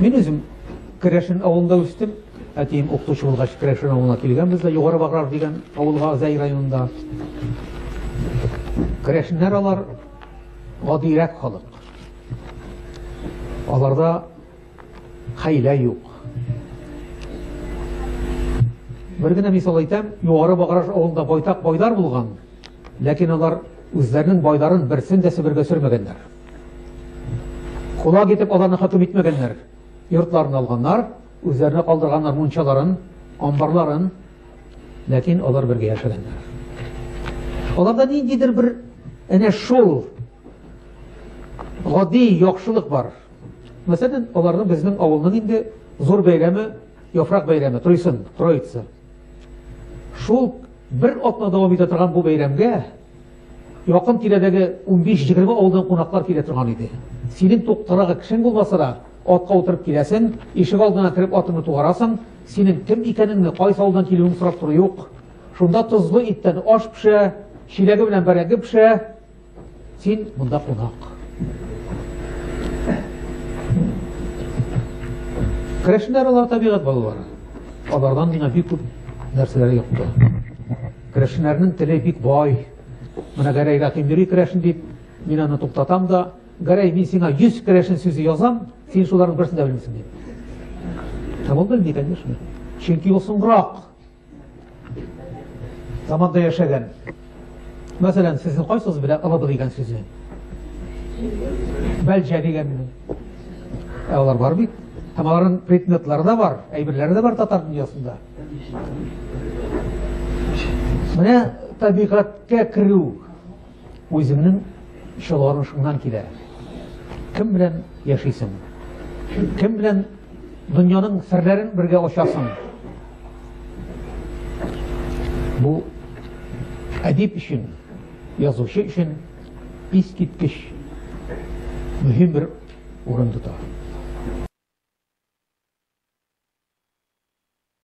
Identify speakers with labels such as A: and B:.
A: Мин үзем Керәшен авылында үстем. Әтием укытучы булгач, Керәшен авылына килгәнбез дә, Югары Баграж дигән авылга, Зәй районында. Керәшеннәр алар гадирәк халык. Аларда хәйлә юк. Бер генә мисал әйтәм, Югары Баграж авылында байтак байлар булган, ләкин алар үзләренең байларын берсен дә Себергә сөрмәгәннәр. Кулак итеп аларны хөкем итмәгәннәр. Йортларын алганнар, үзләренә калдырганнар мунчаларын, амбарларын, ләкин алар бергә яшәгәннәр. Аларда ниндидер бер әнә шул гади яхшылык бар. Мәсәлән, аларның безнең авылның инде зур бәйрәме, яфрак бәйрәме, Тройсын, Троица. Шул бер атна дәвам итә торган бу бәйрәмгә якын тирәдәге 15-20 авылдан кунаклар килә торган иде. Синең туктарага кешең булмаса да, атка утырып киләсең, ишек алдына кереп атыңны тугарасың, синең кем икәнеңне, кайсы авылдан килүеңне сорап тору юк. Шунда тозлы иттән аш пешә, чиләге белән бәрәңге пешә. Син монда кунак. Керәшеннәр алар табигать балалары. Алардан миңа бик күп нәрсәләр йокты. Керәшеннәрнең теле бик бай. Менә Гәрәй Рәхим йөри керәшен дип, мин аны туктатам да, Гәрәй, мин сиңа 100 керәшен сүзе язам, син шуларның берсен дә белмисең дип. Һәм ул белми, конечно. Чөнки ул соңрак заманда яшәгән. Мәсәлән, сезнең кайсыгыз белә ылыбы дигән сүзе? Бәлҗә дигәнне. Ә алар бар бит. Һәм аларның предметлары да бар, әйберләре дә бар татар дөньясында. Менә табигатькә керү үзеңнең чолганышыңнан килә. Кем белән яшисең? Кем белән дөньяның серләрен бергә ачасың? Бу әдип өчен, язучы өчен искиткеч мөһим бер урын тота.